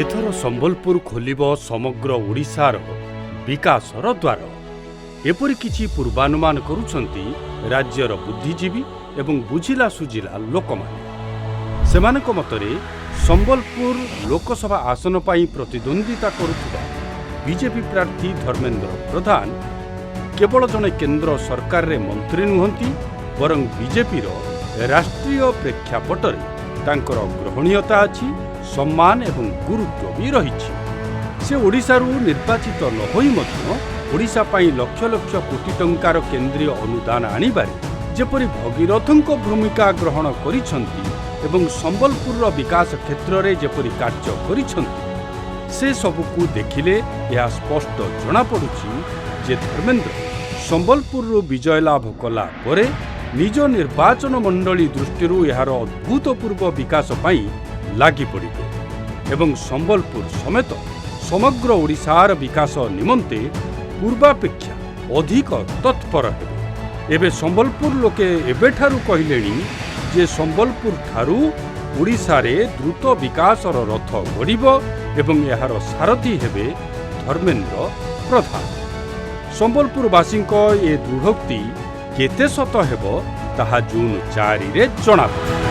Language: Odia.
ଏଥର ସମ୍ବଲପୁର ଖୋଲିବ ସମଗ୍ର ଓଡ଼ିଶାର ବିକାଶର ଦ୍ୱାର, ଏପରି କିଛି ପୂର୍ବାନୁମାନ କରୁଛନ୍ତି ରାଜ୍ୟର ବୁଦ୍ଧିଜୀବୀ ଏବଂ ବୁଝିଲା ସୁଝିଲା ଲୋକମାନେ। ସେମାନଙ୍କ ମତରେ ସମ୍ବଲପୁର ଲୋକସଭା ଆସନ ପାଇଁ ପ୍ରତିଦ୍ୱନ୍ଦ୍ୱିତା କରୁଥିବା ବିଜେପି ପ୍ରାର୍ଥୀ ଧର୍ମେନ୍ଦ୍ର ପ୍ରଧାନ କେବଳ ଜଣେ କେନ୍ଦ୍ର ସରକାରରେ ମନ୍ତ୍ରୀ ନୁହନ୍ତି, ବରଂ ବିଜେପିର ରାଷ୍ଟ୍ରୀୟ ପ୍ରେକ୍ଷାପଟରେ ତାଙ୍କର ଗ୍ରହଣୀୟତା ଅଛି, ସମ୍ମାନ ଏବଂ ଗୁରୁତ୍ୱ ବି ରହିଛି। ସେ ଓଡ଼ିଶାରୁ ନିର୍ବାଚିତ ନ ହୋଇ ମଧ୍ୟ ଓଡ଼ିଶା ପାଇଁ ଲକ୍ଷ ଲକ୍ଷ କୋଟି ଟଙ୍କାର କେନ୍ଦ୍ରୀୟ ଅନୁଦାନ ଆଣିବାରେ ଯେପରି ଭଗୀରଥଙ୍କ ଭୂମିକା ଗ୍ରହଣ କରିଛନ୍ତି ଏବଂ ସମ୍ବଲପୁରର ବିକାଶ କ୍ଷେତ୍ରରେ ଯେପରି କାର୍ଯ୍ୟ କରିଛନ୍ତି, ସେ ସବୁକୁ ଦେଖିଲେ ଏହା ସ୍ପଷ୍ଟ ଜଣାପଡ଼ୁଛି ଯେ ଧର୍ମେନ୍ଦ୍ର ସମ୍ବଲପୁରରୁ ବିଜୟ ଲାଭ କଲା ପରେ ନିଜ ନିର୍ବାଚନ ମଣ୍ଡଳୀ ଦୃଷ୍ଟିରୁ ଏହାର ଅଭୂତପୂର୍ବ ବିକାଶ ପାଇଁ ଲାଗିପଡ଼ିବେ ଏବଂ ସମ୍ବଲପୁର ସମେତ ସମଗ୍ର ଓଡ଼ିଶାର ବିକାଶ ନିମନ୍ତେ ପୂର୍ବାପେକ୍ଷା ଅଧିକ ତତ୍ପର ହେବେ। ଏବେ ସମ୍ବଲପୁର ଲୋକେ ଏବେଠାରୁ କହିଲେଣି ଯେ ସମ୍ବଲପୁରଠାରୁ ଓଡ଼ିଶାରେ ଦ୍ରୁତ ବିକାଶର ରଥ ଗଡ଼ିବ ଏବଂ ଏହାର ସାରଥୀ ହେବେ ଧର୍ମେନ୍ଦ୍ର ପ୍ରଧାନ। ସମ୍ବଲପୁରବାସୀଙ୍କ ଏ ଦୃଢ଼ୋକ୍ତି କେତେ ସତ ହେବ, ତାହା ଜୁନ୍ 4ରେ ଜଣାପଡ଼ିବ।